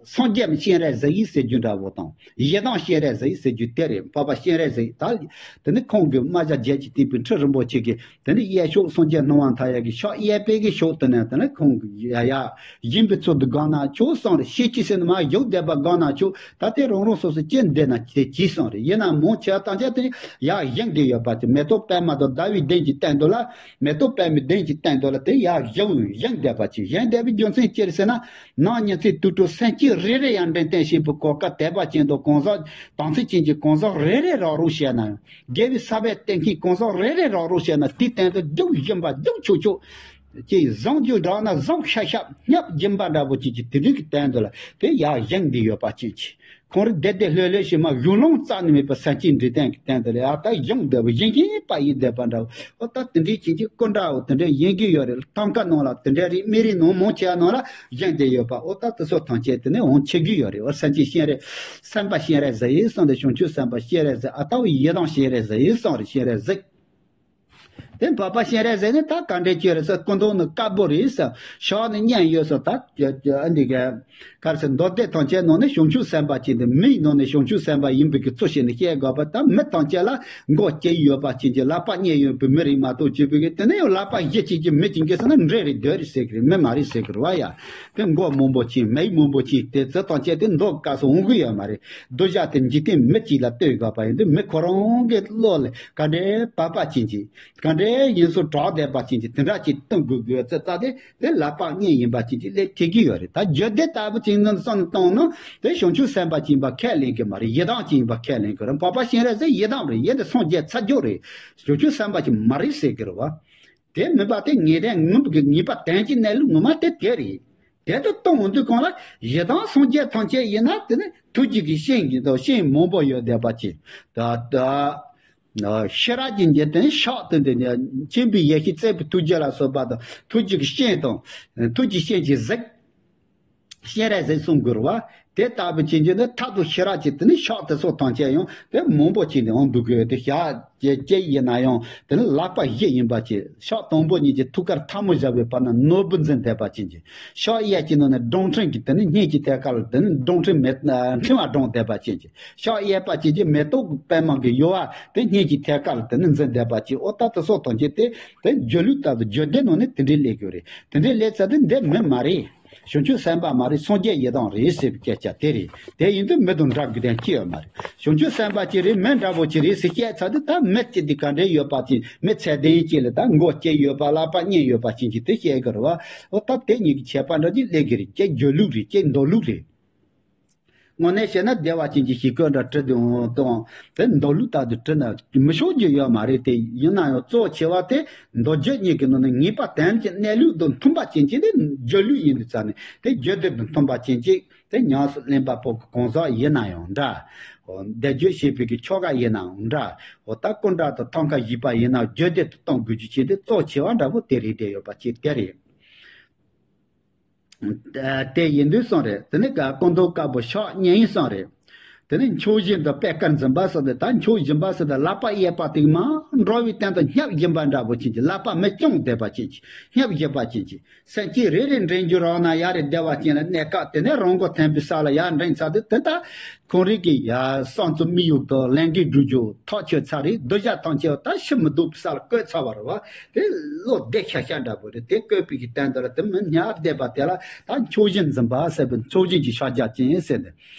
སངས་རྒྱས་སྤྱན་རས་གཟིགས་ཟེར་རྒྱུ་འདྲ་བོ་དང་། ཡི་དམ་སྤྱན་རས་གཟིགས་ཟེར་རྒྱུ་དེ་རེད། འཕགས་པ་སྤྱན་རས་གཟིགས་ད། དེ་ནི་ཁོང་གི་རྨ་བྱ་བརྒྱད་ཀྱིས་བཏེགས་པའི་ཁྲི་རིན་པོ་ཆེ་གི། དེ་ནི་གཡས་ཕྱོགས་སངས་རྒྱས་སྣང་བ་མཐའ་ཡས་ཀྱི་ཕྱོགས་གཡས་པའི་གི་ཕྱོགས་དེ་ནས་དེ་ནི་ཁོང་གི་ཡ་ཡ་བཞེངས་པའི་ཚུལ་དུ་སྒང་ན་ཆོག་གསུངས་རེད། ཤེས་ཀྱི་ཟེར་ནས་མར་བཞུགས་བསྡད་པ་སྒང་ན་ཆོག་ད་དེ་རང་རང་སོ་སོ་ཅི་འདོད་ན་དེ་གྱིས་གསུངས་རེད། ཡིན་ན་མང་ཆེ་བ་ཐམས་ཅད་དེ་ཡར་བཞེངས་བསྡད་ཡོད་པ་དེ། མེ་ཏོག་པདྨ་དང་ཟླ་བའི་གདན་གྱི་སྟེང་དུ་ལ། མེ་ཏོག་པདྨའི་གདན་གྱི་སྟེང་དུ་ལ་དེ་ཡར་བཞེངས་བཞེངས་བསྡད་པ་ཅིག་བཞེངས་བསྡད་པའི་རྒྱུ་མཚན་ཅི་རེད་ཟེར་ན། ནང་ཉིན་མཚན་དུས་དྲུག་སེམས་ཅན་རེ་རེ་ཡང་འདྲེན་བསྟན་བྱེད་པའི་གོ་སྐབས་དད་པ་ཅན་དང་གང་ཟག་དམ་ཚིག་ཅན་གྱི་གང་ཟག་རེ་རེ་རག་རོགས་བྱས་ན། དགེ་བའི་ས་བོན་གཏད་མཁན་གང་ཟག་རེ་རེ་རག་རོགས་བྱས་ན། དེའི་སྟེང་དུ་རྒྱུག་བཞིན་པ་རྒྱུག་ཆོག་ཆོག་ཅེས་བཟང་རྒྱུ་འདྲ་ན་བཟང་ཤབ་ཤབ་བསྙབ་སྦྱིན་པ་འདྲ་པོ་ཅིག་གིས་དེ་རིགས་ཀྱི་སྟེང་དུ་ལ་དེ་ཡར་བཞེངས་བསྡད་ཡོད་པ་ཅན་གྱི། ཁོང་རིགས་བདེ་བདེ་ལྷོད་ལྷོད་ཞིག་མ་གཞུང་ལུང་རྩ་ནས་མེད་པའི་སེམས་ཅན་འདྲེན་སྟངས་ཀྱི་སྟེང་དུ་ལ་ཡར་ལྟ་ཡོང་བསྡད་པ་ཡིན་གྱི་པ་ཡིན་བསྡད་པ་འདྲ་བོ། ཨོ་ད་དེ་འདྲའི་ཅན་གྱི་སྐུ་འདྲ་བོ་དེ་འདྲ་ཡིན་གྱི་ཡོད་རེད། ཐང་ཀ་ནང་ལ་དེ་འདྲ་རེད། སྨན་རིའི་ནང་མང་ཆེ་བ་ནང་ལ་བཞེངས་བསྡད་ཡོད་པ། ཨོ་ད་དེ་ཚོ་ཐམས་ཅད་དེ་ནས་འོང་ཆེ་གི་ཡོད་རེད། ཨོ་སེམས་ཅན་སྤྱན་རས་སེམས་དཔའ་སྤྱན་རས་གཟིགས་ཡིན་གསུངས་ཏེ། བྱང་ཆུབ་སེམས་དཔའ་སྤྱན་རས་གཟིགས། ཨ་ད་བོ་ཡི་དམ་སྤྱན་རས་གཟིགས་ཡིན་གསུངས་རེད། སྤྱན་རས་གཟིགས། དེ་འཕགས་པ་སྤྱན་རས་གཟིགས་ནི་ད་ག་འདྲས་ཅི་རེད་ཟེར། སྐུ་མདོག་ནི་དཀར་པོ་རེད་ཟེར། ཕྱག་ནི་གཉན་ཡོད་ཟེར། ད་ཨ་འདི་ག་ག་རེ་ཟེར། མདོ་སྡེ་ཐམས་ཅད་ནང་ནས་བྱང་ཆུབ་སེམས་དཔའ་ཅན་དེ་མིའི་ནང་ནས་བྱང་ཆུབ་སེམས་དཔའ་ཡིན་པའི་གི་ཚུལ་བྱས་ནས་བཤད་དགོས་པ། ད་མི་ཐམས་ཅད་ལ་མགོ་སྐྱེས་ཡོད་པ་ཅན་གྱི་ལག་པ་གཉིས་ཡོད་པའི་མི་རིགས་མ་གཏོགས་བྱས་པའི་གི། དེ་ནས་ཡང་ལག་པ་བཞི་ཅན་གྱི་མི་ཅན་གྱི་ཟེར་ན་འདྲེ་རེད་གདོན་རེད་ཟེར་གི་རེད། མི་མ་རེད་ཟེར་གི་རེད་བ་ཡ། དེ་མགོ་མང་པོ་ཅན་མིག་མང་པོ་ཅན་དེ་ཚོ་ཐམས་ཅད་དེ་མདོ་སྐབས་སུ་འོང་གི་ཡོད་མ་རེད། གདུལ་བྱ་དེ་འཇིག་རྟེན་མི་གཅིག་ལ་ལྟོས་དགོས་པ་ཡིན་དུས། མི་ཁོ་རང་གི་བློ་ལ་ག་འདྲའི་བབ་པ་ཅན་གྱི། ག་འདྲའི་ཡིན་སོ་གྲགས་བསྡད་པ་ཅན་གྱི་དེ་འདྲ་ཅིག་སྟོན་དགོས་དགོས་ཙེ་ཙ་དེ། དེ་ལག་པ་གཉིས་ཡིན་པ་ཅན་གྱི་སླེབས་ཐེབས་ཀྱི་ཡོད་རེད། ད་རྒྱུད་སྡེ་ལྟ་བུ་ཅིག་ནང་བསམ་བཏང་ན་དེ་བྱང་ཆུབ་སེམས་དཔའ་ཅིག་ཡིན་པ་ཁས་ལེན་གྱི་མ་རེད། ཡི་དམ་ཅིག་ཡིན་པ་ཁས་ལེན་གྱི་རེད། འཕགས་པ་སྤྱན་རས་གཟིགས་ཡི་དམ་རེད། ཡིན་དེ་སངས་རྒྱས་ཚར་རྒྱུ་རེད། བྱང་ཆུབ་སེམས་དཔའ་ཅིག་མ་རེད་ཟེར་གྱི་རེད་བ། དེ་མིན་པ་དེ་ངེས་གཏན་ངོ་མ་གི་ངེས་པ་དོན་གྱི་གནས་ལུགས་ངོ་མ་དེ་དེ་རེད། དེ་ལྟར་སྟོན་འོང་དུས་གང་ལ་ཡི་དམ་སངས་རྒྱས་ཐམས་ཅད་ཡིན་ན། དེ་ནི་ཐུགས་རྗེ་གི་སྤྱན་གྱི་དང་སྤྱན་མང་པོ་ཡོད་བསྡད་པ་ཅིག་ད་ད་ཤེས་རབ་ཀྱི་འཇིག་རྟེན་ཤག་ཏུ་འདི་ནས་མཁྱེན་པའི་ཡེ་ཤེས་བརྩེགས་པའི་ཐུགས་རྗེ་ལ་སོགས་པ་དང་། ཐུགས་རྗེ་གི་སྤྱན་དང་ཐུགས་རྗེ་སྤྱན་གྱིས་གཟིགས། སྤྱན་རས་གཟིགས་གསུང་དགོས་རེད་བ། དེ་ལྟ་བུ་བྱེད་རྒྱུ་ནི་མཐར་ཐུག་ཤེས་རབ་ཀྱི་དེ་ནི་ཕྱག་དེ་ཚོ་ཐམས་ཅད་ཡང་དེ་མང་པོ་བྱས་ནས་འོང་འདུག་གི། དེ་ཞག་བཅུ་གཅིག་ཡིན་ན་ཡང་དེ་ནི་ལག་པ་བཞི་ཡིན་པ་བྱས། ཕྱག་དང་པོ་གཉིས་ཀྱི་ཐུགས་ཀར་ཐལ་མོ་སྦྱར་བའི་བར་ན་ནོར་བུ་འཛིན་བསྡད་པ་ཅན་གྱི། ཕྱག་གཡས་ཀྱི་ནང་ནས་སྒྲོམ་ཕྲེང་གི་དེ་ནི་སྙིང་གི་ཐད་ཀར་དེ་ནི་སྒྲོམ་ཕྲེང་མེ་ཕྲེང་བ་བསྒྲེངས་བསྡད་པ་ཅན་གྱི། ཕྱག་གཡས་པ་ཅན་གྱི་མེ་ཏོག་པད་མ་གི་ཡུ་བ་དེ་སྙིང་གི་ཐད་ཀར་དེ་ནི་འཛིན་བསྡད་པ་ཅན། ཨོ་ད་དེ་སོགས་དང་བཅས་ཏེ་དེ་སྒྱུ་ལུས་ལྟ་བུ་སྒྱུ་སྡེ་ནང་ནས་དེ་འདྲའི་སླེབས་ཡོད་རེད། དེ་འདྲའི་སླེབས་ཚར་དུས་འདི་མི་མ་རེད། བྱང་ཆུབ་སེམས་དཔའ་མ་རེད། སངས་རྒྱས་ཡི་དམ་རེད་ཟེར་བའི་སྐད་ཆ་དེ་རེད། དེ་ཡིན་དུས་མི་དང་འདྲ་དགོས་དོན་ཅི་ཡོད་མ་རེད། བྱང་ཆུབ་སེམས་དཔའ་ཅིག་རེད། མི་འདྲ་པོ་ཅིག་རེད་ཟེར་བཤད་ཚར་དུས་ད་མི་ཅིག་དེ་ག་འདྲའི་ཡོད་པ་ཅིག། མི་ཚད་ལྡན་ཅིག་ལ་ད་མགོ་གཅིག་ཡོད་པ། ལག་པ་གཉིས་ཡོད་པ་ཅན་གྱི་དེ་བཤད་གི་རེད་བ། ཨོ་ད་དེ་གཉིས་ཀྱི་ཁྱད་པར་འདྲ་ཅིག་སླེབས་གི་རེད། གཅིག་སྒྱུ་ལུས་རེད། གཅིག་མདོ་ལུགས་རེད། དངོས་གནས་བཤད་ན་བདེ་བ་ཅན་གྱི་ཞིག་བཀོད་འདྲ་བྲི་དུས་དང་དེ་མདོ་ལུགས་ལྟར་དུ་བྲི་ན་མི་ཆོག་རྒྱུ་ཡོད་མ་རེད། དེ་ཡིན་ན་ཡང་གཙོ་ཆེ་བ་དེ་མདོ་རྒྱུད་གཉིས་ཀྱི་ནང་ནས་ངེས་པ་དོན་གྱི་གནས་ལུགས་དང་མཐུན་པ་ཅན་གྱི་དེ་སྒྱུ་ལུས་ཡིན་དུས་ཙང་ནས་དེ་རྒྱུད་སྡེ་དང་མཐུན་པ་ཅན་གྱི་དེ་ཉམས་སུ་ལེན་པ་པོ་གི་གང་ཟག་ཡིན་ན་ཡང་འདྲ། འོ་བཟླས་བརྗོད་བྱེད་པའི་གི་ཆོ་ག་ཡིན་ནའང་འདྲ། འོ་ད་སྐུ་འདྲ་དང་ཐང་ཀ་བཞི་པ་ཡིན་ན་རྒྱུད་སྡེ་དུ་གཏོང་དགོས་རྒྱུ་ཅན་དེ་གཙོ་ཆེ་བ་འདྲ་པོ་དེ་རེད། བསྡད་ཡོད་པ་ཅིག་དེ་རེད། དེ་ཡིན་དུས་གསུངས་རེད། དེ་ནི་སྐུ་མདོག་དཀར་པོ་ཕྱག་གཉིས་གསུངས་རེད། དེ་ནི་མཆོག་སྦྱིན་དང་པད་དཀར་འཛིན་པ་ཟེར་ཏེ། ད་མཆོག་སྦྱིན་པ་ཟེར་ཏེ་ལག་པ་གཡས་པ་དེ་མར་འགྲོ་བའི་སྟེང་དུ་བསྙབས་བཞིན་པ་འདྲ་པོ་ཅན་གྱི། ལག་པ་མི་བརྐྱངས་བསྡད་པ་ཅན་གྱི། བསྙབས་བཞིན་པ་ཅན་གྱི། སེམས་ཅན་རེ་རེ་འདྲེན་རྒྱུ་རག་ན་ཡ་རེད། བདེ་བ་ཅན་ལ་གནས་སྐབས་དེ་ནས་རང་མགོ་ཐོན་པའི་ས་ལ་ཡར་འདྲེན་ཚར་དུས་དེ་ད་ཁོང་རང་གི་ཡ་གསང་གཙོ་དམིགས་ཡུལ་དང་ལས་འགན་སྒྲུབ་རྒྱུ་ཐག་ཆོད་ཚར་རེད། གདུལ་བྱ་ཐམས་ཅད་ད་ཕྱི་མི་ལྡོག་པའི་ས་ལ་བཀོད་ཚར་བ་རེད་བ། དེ་བློ་བདེ་ཤག་ཤག་འདྲ་པོ་རེད། དེ་བཀོད་པའི་གི་སྟེང་དུ་ལ་དེ་མི་བསྙབས་བསྡད་པ་དེ་ལ་ད་མཆོག་སྦྱིན་འཛིན་པ་ཟེར་བའི་མཆོག་སྦྱིན་གྱི་ཕྱག་རྒྱ་ཅན་ཟེར་ནས།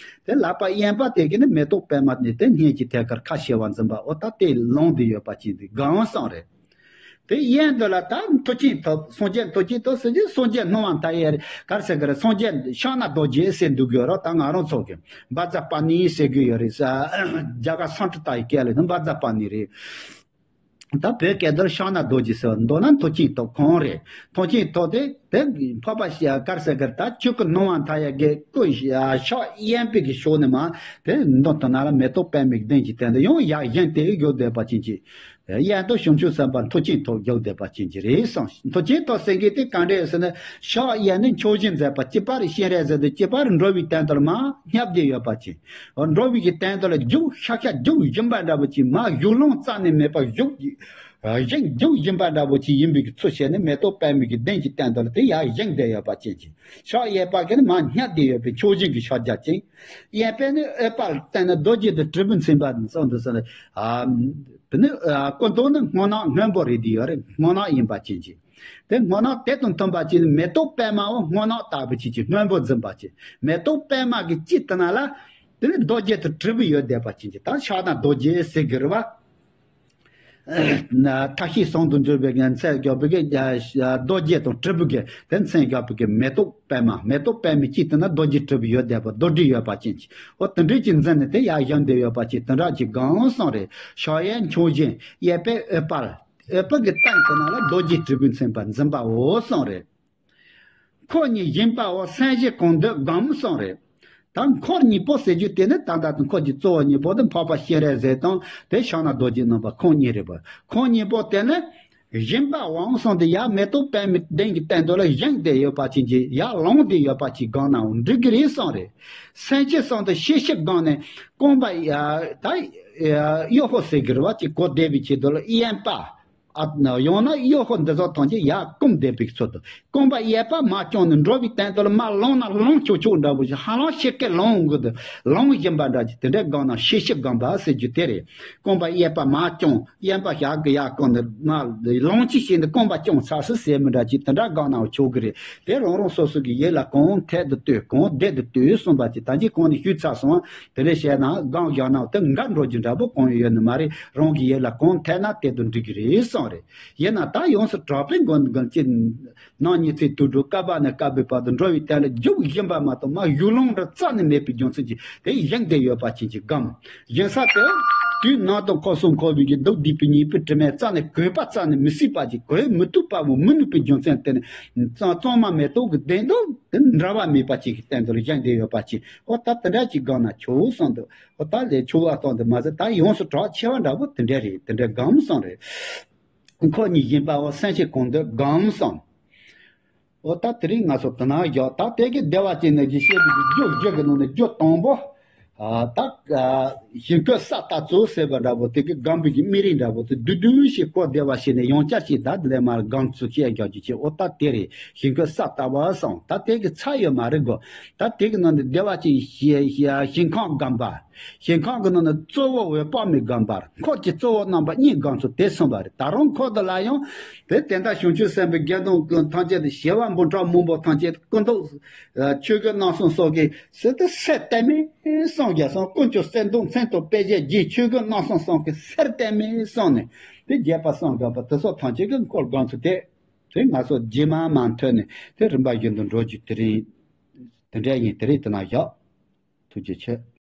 དེ་ལག་པ་གཡས་པ་དེ་གི་ནི་མེ་ཏོག་པད་མ་ནི་དེ་སྙིང་གི་ཐད་ཀར་ཁ་ཕྱེ་བ་འཛིན་པ། འོ་ད་དེ་ལོང་དེ་ཡོད་པ་ཅན་དེ་སྒོམ་གསུངས་རེད། དེ་གཡོན་དུ་ལ་ད་མཐུ་ཆེན་ཐོབ། སངས་རྒྱས་མཐུ་ཆེན་ཐོབ་ཟེར་གྱི། སངས་རྒྱས་སྣང་བ་མཐའ་ཡས་རེད། ག་རེ་ཟེར་གི་རེད། སངས་རྒྱས་ཕྱག་ན་རྡོ་རྗེ་ཟེར་འདུག་གི་ཡོད་རེད། ད་ང་རང་ཚོ་གི་བཛྲ་པཱ་ཎི་ཟེར་གི་ཡོད་རེད། རྒྱ་གར་སཾ་སྐྲྀ་ཏ་ཡི་སྐད་ལ་ནི་བཛྲ་པཱ་ཎི་རེད། ད་བོད་སྐད་དུ་ཕྱག་ན་རྡོ་རྗེ་ཟེར་བ་མདོར་ན་མཐུ་ཆེན་ཐོབ་ཁོང་རེད། མཐུ་ཆེན་ཐོབ་སྟེ་དེ་འཕགས་པ་ག་རེ་ཟེར་གི་རེད། ད་ཆོས་སྐུ་སྣང་བ་མཐའ་ཡས་ཀྱི་སྐུ་ཕྱག་གཡས་པའི་གི་ཕྱོགས་ནས་མར་དེ་མདུན་དུ་ན་ལ་མེ་ཏོག་པད་མའི་གདན་གྱི་སྟེང་དུ་ཡང་ཡར་བཞེངས་ཏེ་བཞུགས་བསྡད་པ་ཅན་གྱི། གཡོན་དུ་བྱང་ཆུབ་སེམས་དཔའ་མཐུ་ཆེན་ཐོབ་བཞུགས་བསྡད་པ་ཅན་གྱི་རེད་གསུངས། མཐུ་ཆེན་ཐོབ་ཟེར་མཁན་དེ་ག་འདྲ་ཡོད་ཟེར་ན། ཕྱག་གཡས་ནི་མཆོག་སྦྱིན་མཛད་པ་གཅིག་པ་རེད། སྤྱན་རས་གཟིགས་དེ་གཅིག་པ་རེད། འགྲོ་བའི་སྟེང་དུ་ལ་མར་བསྙབས་བསྡད་ཡོད་པ་ཅན། འགྲོ་བའི་གི་སྟེང་དུ་ལ་རྒྱུག་ཤག་ཤག་རྒྱུག་བཞིན་པ་འདྲ་པོ་ཅིག། མར་བཞུགས་ལོང་རྩ་ནས་མེད་པར་བཞུགས་བཞེངས་རྒྱུག་བཞིན་པ་འདྲ་པོ་ཅིག་ཡིན་པའི་གི་ཚུལ་བྱས་ནས་མེ་ཏོག་པད་མའི་གི་གདན་གྱི་སྟེང་དུ་ལ་དེ་ཡར་བཞེངས་བསྡད་ཡོད་པ་ཅན་གྱི། ཕྱག་གཡས་པ་གི་ནི་མར་བསྙབས་བསྡད་ཡོད་པའི་མཆོག་སྦྱིན་གྱི་ཕྱག་རྒྱ་ཅན། གཡས་པས་ནི་འོད་དཔལ་སྟེང་ན་རྡོ་རྗེ་དང་དྲིལ་བུ་མཚན་པ་གསུངས་འདུག་ཟེར་ནས། ཨ་དེ་ནི་ཨ་སྐུ་མདོག་ནི་སྔོ་ནག་སྔོན་པོ་རེད་བསྡད་ཡོད་རེད། སྔོ་ནག་ཡིན་པ་ཅན་གྱི། དེ་སྔོ་ནག་དེ་དང་མཐུན་པ་ཅན་ནི་མེ་ཏོག་པད་མའང་སྔོ་ནག་ལྟ་བུ་ཅན་གྱི་སྔོན་པོ་འཛིན་པ་ཅན། མེ་ཏོག་པད་མ་གི་དཀྱིལ་དུ་ན་ལ་དེ་ནི་རྡོ་རྗེ་དང་དྲིལ་བུ་ཡོད་བསྡད་པ་ཅན་གྱི། ད་ཕྱག་ན་རྡོ་རྗེ་ཟེར་གི་རེད་བ། ན་མཐའ་བཞི་ཟུང་དུ་འཇུག་པའི་མཚན་བརྒྱབ་པའི་གི་རྡོ་རྗེ་དང་དྲིལ་བུ་གི་དེ་མཚན་བརྒྱབ་པའི་གི་མེ་ཏོག་པད་མ། མེ་ཏོག་པད་མའི་དཀྱིལ་དུ་ན་རྡོ་རྗེ་དྲིལ་བུ་ཡོད་བསྡད་པ། རྡོར་དྲིལ་ཡོད་པ་ཅན་གྱི། འོ་དེ་འདྲའི་ཅིག་འཛིན་ནས་དེ་ཡར་བཞེངས་བསྡད་ཡོད་པ་ཅིག། དེ་འདྲ་ཅིག་སྒོམ་གསུངས་རེད། ཕྱག་གཡས་མཆོག་སྦྱིན། གཡས་པས་འོད་དཔལ། འོད་དཔལ་གྱི་སྟེང་དུ་ན་ལ་རྡོ་རྗེ་དྲིལ་བུ་མཚན་པ་འཛིན་པའོ་གསུངས་རེད། འཁོར་གཉིས་བཞིན་པའོ། སེམས་བསྐྱེད་གང་འདོད་སྒོམ་གསུངས་རེད། ད་འཁོར་གཉིས་པོ་ཟེར་རྒྱུ་དེ་ནི་ད་ལྟ་འཁོར་གྱི་གཙོ་བོ་གཉིས་པོ་དེ་འཕགས་པ་སྤྱན་རས་གཟིགས་དང་དེ་ཕྱག་ན་རྡོ་རྗེ་རྣམ་པ་ཁོང་གཉིས་རེད་པ། ཁོང་གཉིས་པོ་དེ་ནི་བཞིན་པའོ་གསུངས་ཏེ་ཡར་མེ་ཏོག་པད་མའི་གདན་གྱི་སྟེང་དུ་ལ་བཞེངས་བསྡད་ཡོད་པ་ཅན་གྱི། ཡར་ལོངས་བསྡད་ཡོད་པ་ཅིག་སྒོམ་ནའང་འགྲིག་གི་རེད་གསུངས་རེད། སེམས་བསྐྱེད་གསུངས་ཏེ་ཤེས་བཞིན་སྒོམ་ནས་རྐང་པ་ཡ་ད་གཡོ་ཧོ་ཟེར་གི་རེད་བ། ཅིག་གོ་བདེ་བའི་ཆེད་དུ་ལ་གཡོན་པ། ཨ་ཡང་ན་གཡོ་ཧོ་འདི་ཚོ་ཐམས་ཅད་ཡར་བསྐུམས་བསྡད་པའི་ཚུལ་དུ། རྐང་པ་གཡས་པ་མར་བརྐྱངས་ནས་འགྲོ་བའི་སྟེང་དུ་ལ་མར་ལོང་ན་ལོང་ཆོག་ཆོག་འདྲ་པོ་ཞིག། ཧ་ལམ་ཤི་ཀའི་ལོང་གི་འདུག། ལོང་བཞིན་པ་འདྲ་ཅིག་དེ་འདྲའི་སྒོམ་ན་ཤེས་བཞིན་སྒོམ་པ་ཟེར་རྒྱུ་དེ་རེད། རྐང་པ་གཡས་པ་མར་བརྐྱངས། གཡོན་པ་ཞབས་ཀྱིས་ཡར་བསྐུམས་ནས་མར་ལོང་ཅིག་བྱས་ནས་རྐང་པ་བརྐྱངས་ཚར་སོང་ཟེར་མི་འདྲ་ཅིག། དེ་འདྲ་སྒོམ་ན་ཆོག་གི་རེད། དེ་རང་རང་སོ་སོ་གི་ཡིད་ལ་གང་འཐད་དུ་ལྟོས། གང་བདེ་དུ་ལྟོས་གསུངས་པ་ཅིག་ད་ཅིག་གོང་ནས་ཞུས་ཚར་སོང་། དེ་འདྲ་བྱས་ན་སྒོམ་བཞག་ན་དེ་འགལ་འགྲོ་རྒྱུ་འདྲ་པོ་གང་ཡང་ཡོད་ནི་མ་རེད། རང་གི་ཡིད་ལ་གང་འཐད་ན་དེ་དང་འགྲིག་གི་རེད་གསུངས་རེད། ཡིན་ན་ད་ཡོངས་སུ་གྲགས་པའི་མགོན་མགོན་གྱི་ནང་ཉི་ཚེ་དུས་དྲུག་བསྐལ་པ་ནས་བསྐལ་པའི་བར་དུ་འགྲོ་བའི་དོན་ལ་རྒྱུག་བཞིན་པ་མ་གཏོགས་མར་གཡོ་ལོང་འདྲ་རྩ་ནས་མེད་པའི་རྒྱུ་མཚན་གྱིས་དེ་བཞེངས་བསྡད་ཡོད་པ་ཅན་གྱི་སྒོམ། བཞེངས་ས་དེ་དུས་ནག་དང་འཁོར་གསུམ་འཁོར་བའི་གི་སྡུག་བསྡུས་པའི་ཉེས་པའི་དྲི་མས་རྩ་ནས་གོས་པ་རྩ་ནས་མི་སྲིད་པ་ཅིག། གོས་མི་ཐུབ་པ་བོ་མི་ནུས་པའི་རྒྱུ་མཚན་དེ་ནི་གཙང་གཙང་མ་མེ་ཏོག་གི་གདན་དུ་དེ་འབྲལ་བ་མེད་པ་ཅིག་གི་སྟེང་དུ་ལ་བཞེངས་བསྡད་ཡོད་པ་ཅིག། འོ་ད་དེ་འདྲ་ཅིག་སྒོམ་ན་ཆོག་གསུངས་འདུག། འོ་ད་ལས་ཆོག་པ་གཏོང་དུ་མ་ཟད་ད་ཡོངས་སུ་གྲགས་ཆེ་བ་འདྲ་པོ་དེ་འདྲ་རེད། དེ་འདྲ་སྒོམ་གསུངས་རེད། འཁོར་གཉིས་བཞིན་པའོ། སེམས་བསྐྱེད་གང་འདོད་སྒོམ་གསུངས། འོ་ད་དེ་རིང་ང་ཚོ་དེ་ན་བཞག་ད་དེ་གི་བདེ་བ་ཅན་ནས་ཀྱི་བཤད་པའི་རྒྱུ་བཞི་གི་ནང་ནས་རྒྱུ་དང་པོ། ཨ་ད་ཞིང་བཀོད་ས་ལྟ་ཚུལ་ཟེར་བ་འདྲ་པོ་དེ་གི་སྒང་པའི་གི་མི་རིགས་འདྲ་པོ་དེ་བསྡུས་བསྡུས་ཤིག་གོ་བདེ་བ་བྱས་ནས་ཡང་བསྐྱར་ཞིག་ད་ལས་མར་སྒང་ཚུལ་བཤད་རྒྱག་རྒྱུ་བྱས། འོ་ད་དེ་རེད། ཞིང་བཀོད་ས་ལྟ་བ་སོང་ད་དེ་གི་ཚ་ཡོད་མ་རེད་གོ་ད་དེ་གི་ནང་ནས་བདེ་བ་ཅན་ཞིང་ཁམས་སྒང་པ། ཞིང་ཁམས་ཀྱི་ནང་ན་གཙོ་བོ་འོད་དཔག་མེད་སྒང་པར་འཁོར་གྱི་གཙོ་བོ་རྣམ་པ་གཉིས་སྒང་ཚུལ་དེ་གསུངས་པ་རེད། ད་རུང་འཁོར་དུ་ལ་ཡང་དེ་དེ་འདྲ་བྱང་ཆུབ་སེམས་དཔའི་དགེ་འདུན་ཀུན་ཐམས་ཅད་དེ་བྱེ་བ་འབུམ་ཕྲག་མང་པོ་ཐམས་ཅད་ཀུན་རྟོག་ཆོས་གོས་རྣམ་གསུམ་སོགས་ཀྱིས་ཟེར་དེ་སེར་ཏེ་མེ་གསུངས་ཀྱང་སོང་། དཀོན་མཆོག་གསེར་མདོག་མཚན་དང་དཔེ་བྱད་བརྒྱད་ཆོས་གོས་རྣམ་གསུམ་སོགས་ཀྱིས་སེར་ཏེ་མེ་གསུངས་ནས་དེ་རྒྱས་པ་གསུངས་དགོས་པ་དེ་སོགས་ཐམས་ཅད་ཀྱི་འཁོར་སྒང་ཚུལ་དེ་དེ་ང་ཚོ་རྗེས་མ་མ་མཐུད་ནས་དེ་རིམ་པ་བཞིན་དུ་འགྲོ་རྒྱུ་དེ་རིང་དེ་འདྲ་ཡིན། དེ་རིང་དེ་ན་བཞག་ཐུགས་རྗེ་ཆེ།